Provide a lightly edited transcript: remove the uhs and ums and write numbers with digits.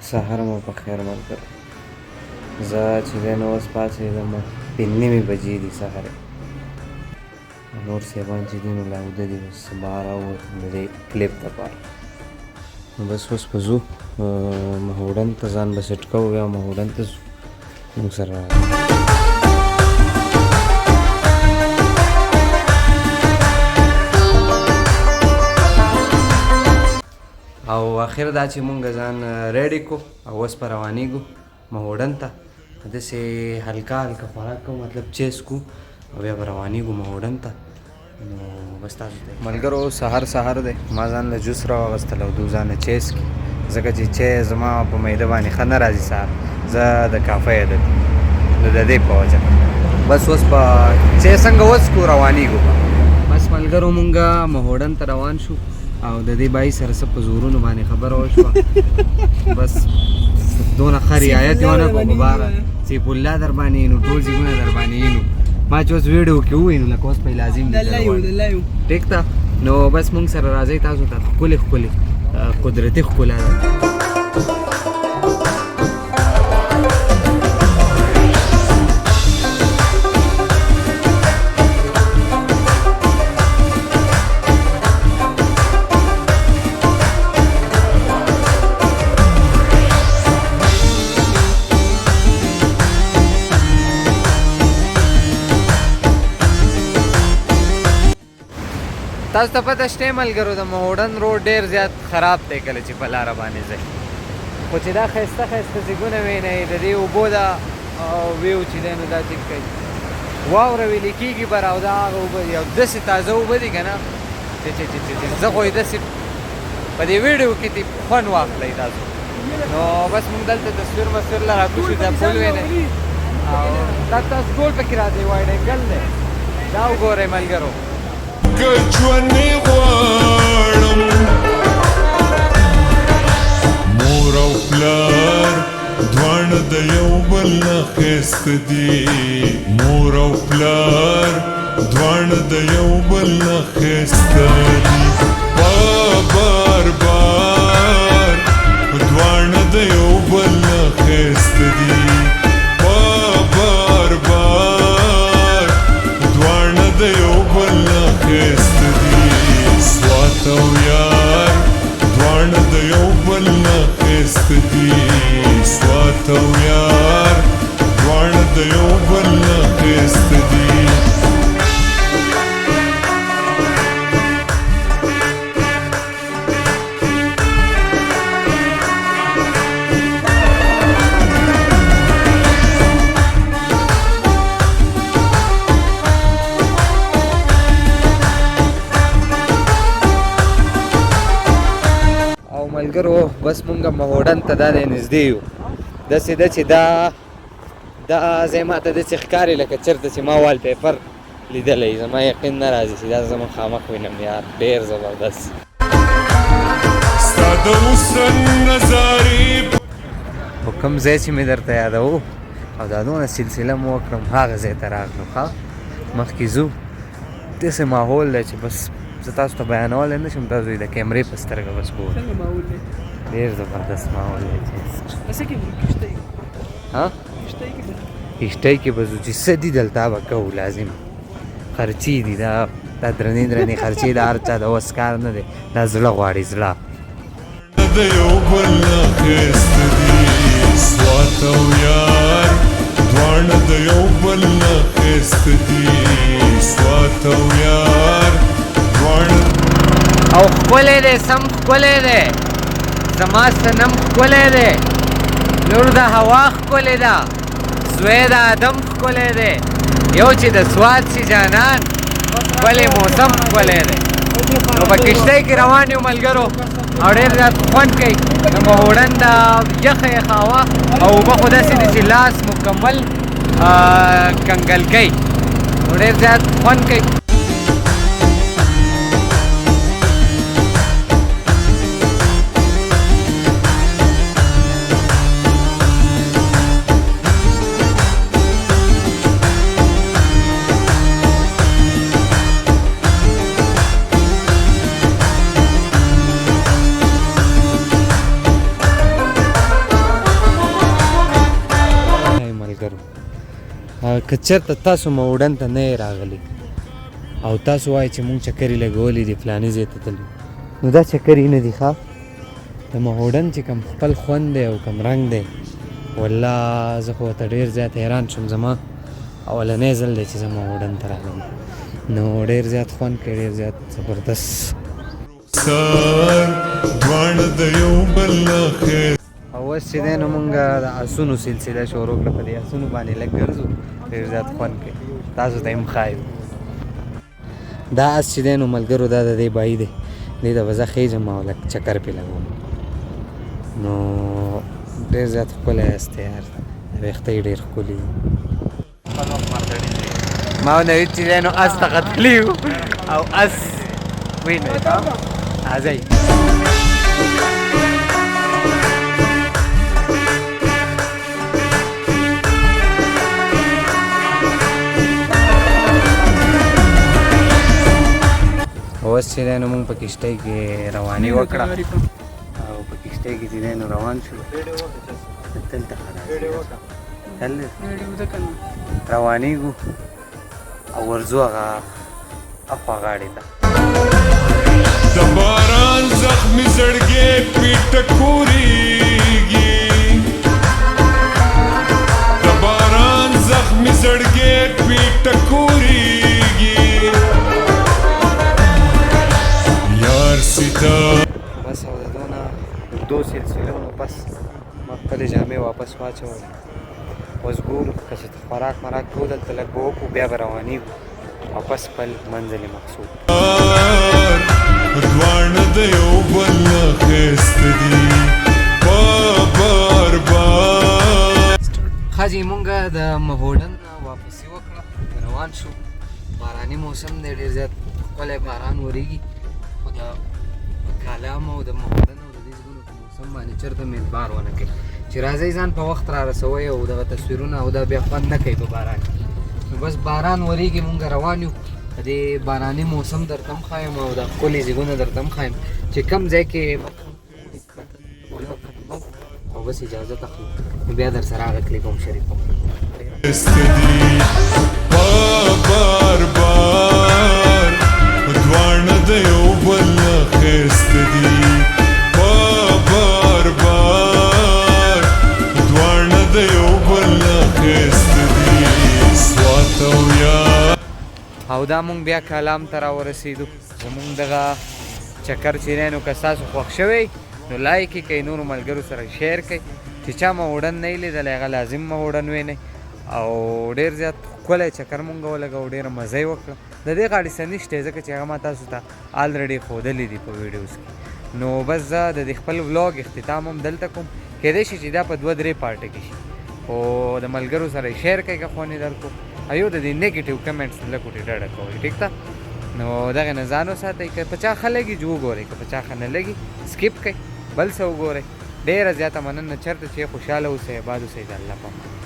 سهار مو په خیر ملګرو. زه چې دی نو اوس پاڅېدم، 5:30 بجې دي سهار. نور صاحبان چې دي نو لا اوده دي، بس سبا راووتم د دې کلیپ دپاره. نو بس اوس به ځو مهوډن ته، ځان به سیټ کوو، بیا مهوډن ته ځو. موږ سره او اخر دا چې مونږ ځان ready کو او اوس په روانېږو مهوډن ته. داسې هلکه هلکه خوراک کوو، مطلب چیس کو، او بیا به روانېږو مهوډن ته. نو بس تاسو ته ملګرو سهار سهار دی، ما ځان له جوس راواغستل او دوی ځان له چیس کي، ځکه چې چای زما په معده باندې ښه نه راځي سهار، زه د کافۍ عادت، نو د دې په وجه بس اوس به چای څنګه وڅکو روانېږو. بس ملګرو مونږ مهوډن ته روان شو او د دې بای سره څه په زورونو باندې خبره وشوه. بس دونه ښه رعایت یې ونه کړو، باره سیف الله در باندې نو ټول ځایونه در باندې نو ما چې اوس ویډیو کې ووایي نو لکه اوس په لازم دي، ټیک ده. نو بس مونږ سره راځئ، تاسو ته ښکلې ښکلې قدرتي ښکلا ده. تاسو ته پته شته ملګرو، د مهوډن روډ ډېر زیات خراب دی کله چې په لاره باندې ځئ، خو چې دا ښایسته ښایسته ځایونه وینئ، د دې اوبو دا ویو چې دی نو دا چې کوي واوره ویلې کېږي بر، او دا هغه اوبه دي او داسې تازه اوبه دي که نه چې چې چې چې زه خو یې داسې په دې ویډیو کې ترې خوند واخلئ تاسو. نو بس موږ دلته تصویر مصویر له راکوز شو، دا پل وینئ او دا تاسو ټول پکې راځئ، wide angle دی دا وګورئ ملګرو. که ژوند غواړم مور او پلار دواړه د یو بل نه ښایسته دي، مور او پلار دواړه د یو بل نه ښایسته دي، په بار بار دواړه د یو بل نه ښایسته دي، په بار بار دواړه د یو بل نه ښایسته دي، سوات او یار دواړه د یو بل نه ښایسته دي، سوات او یار دواړه د یو بل نه ښایسته دي. او ملګرو بس مونږ مهوډن ته دا دی نږدې یو، داسې ده چې دا دا ځای ما ته داسې ښکاري لکه چېرته چې ما وال پیپر لیدلی، زما یقین نه راځي چې دا زه مخامخ وینم. یار ډېر زبردست. ستا د حسن نظارې په کوم ځای چې مې درته یادوو او دا دونه سلسله مو وکړم هغه ځای ته راغلو. ښه مخکې ځو، داسې ماحول دی چې بس زه تاسو ته بیانولی نه شم، تاسو یې د کیمرې په سترګه بس ګورئ. څنګه ماحول دی؟ ډېر زبردست ماحول دی چې څه کې کښتۍ؟ ها؟ کښتۍ کې به کښتۍ کې به ځو چې څه دي دلته به کوو، لازم خرچې دي، دا دا درنې درنې خرچې د هر چا د وس کار نه دی، دا زړه غواړي زړه. د یو بل نه ښایسته دي، سوات او یار دواړه د یو بل نه ښایسته دي، سوات او یار دواړه. او ښکلی دی، سم ښکلی دی، زما صنم ښکلی دی، لور د هوا ښکلې ده، زوی د آدم ښکلی دی، یو چې د سوات شي جانان ښکلی موسم ښکلی دی. نو په کښتۍ کې روان یو ملګرو او ډېر زیات خوند کوي. د مهوډن د یخه یخه هوا او اوبه خو داسې دي چې لاس مکمل کنګل کوي، نو ډېر زیات خوند کوي. که چېرته تاسو مهوډن ته نه راغلي او تاسو وایئ چې مونږ چکرې لګولې دي فلاني ځای ته تللي، نو دا چکرې نه دي ښه. د مهوډن چې کوم خپل خوند دی او کوم رنګ دی، والله زه خو ورته ډېر زیات حیران شوم. زما اولنی ځل دی چې زه مهوډن ته راغلم، نو ډېر زیات خوند کوي، ډېر زیات زبردست. سر دواړه د یو بل نه ښایسته. او اوس چې دی نو مونږ د اسونو سلسله شروع کړه، په دې اسونو باندې لږ ګرځو، ډېر زیات خوند کوي، تاسو ته یې هم ښایو. دا اس چې دی نو ملګرو دا د دې بای دی، دې ته به زه خېژم او لږ چکر پرې لګوم. نو ډېر زیات ښکلی اس دی یار، ویښته یې ډېر ښکلي دي. ما نوید چې دی نو اس ته ختلی یو او اس وینئ. راځئ. اوس چې دی نو موږ په کښتۍ کې رواني وکړه او په کښتۍ کې چې دی نو روان شو. دلته روانېږو او ورځو هغه اخوا غاړې ته. د باران زخمي زړګی پې ټکورېږي، د باران زخمي زړګی پې ټکورېږي، یار ستا. بس او د دونه اوږدو سلسلو نو پس ما خپلې جامې واپس واچولې. اوس ګورو که څه خوراک مراک کوو، دلته لږ به وکړو، بیا به روانېږو واپس خپل منزل مقصود. دواړه د یو بل نه ښایسته دي په بار بار. ښه جي، مونږ د مهوډن نه واپسي وکړه، روان شو. باراني موسم دی، ډېر زیات ښکلی باران ورېږي، خو د کالام او د مهوډن او د دې ځایونو په موسم باندې چېرته مې اعتبار ونه کوي چې راځئ ځان په وخت را رسوئ او دغه تصویرونه او دا بیا خوند نه کوي په باران کې. نو بس باران ورېږي، مونږ روان یو. د دې باراني موسم درته هم ښایم او دا ښکلي ځایونه درته هم ښایم چې کوم ځای کې او بس اجازه اخلو، نو بیا در سره هغه کلیپ هم شریکوم. ښایسته دي په بار بار، دواړه د یو بل نه ښایسته دي په بار بار، دواړه د یو بل نه ښایسته دي. سوات او یار. او دا مونږ بیا کالام ته راورسېدو. زمونږ دغه چکر چې دی نو که ستاسو خوښ شوی نو لایک یې کړئ، نورو ملګرو سره share کړئ. چې چا مهوډن نه یې لیدلی هغه لازم مهوډن وینئ. او ډېر زیات ښکلی چکر مونږ ولګوو، ډېره مزه یې وکړه. د دې غاړې څه نشته ځکه چې هغه ما تاسو ته already ښودلي دي په videos کې. نو بس زه د دې خپل vlog اختتام هم دلته کوم. کېدای شي چې دا په 2-3 part کې شي، خو د ملګرو سره یې share کړئ که خوند یې درکړو، او یو د دې negative comments نه لږ ډډه کوئ، ټیک ده؟ نو دغې نه ځان وساتئ. که په چا ښه لګي چې وګورئ، که په چا ښه نه لګي skip کړئ، بل څه وګورئ. ډېره زیاته مننه، چېرته چې خوشحاله اوسئ، اباد اوسئ، د الله په امان.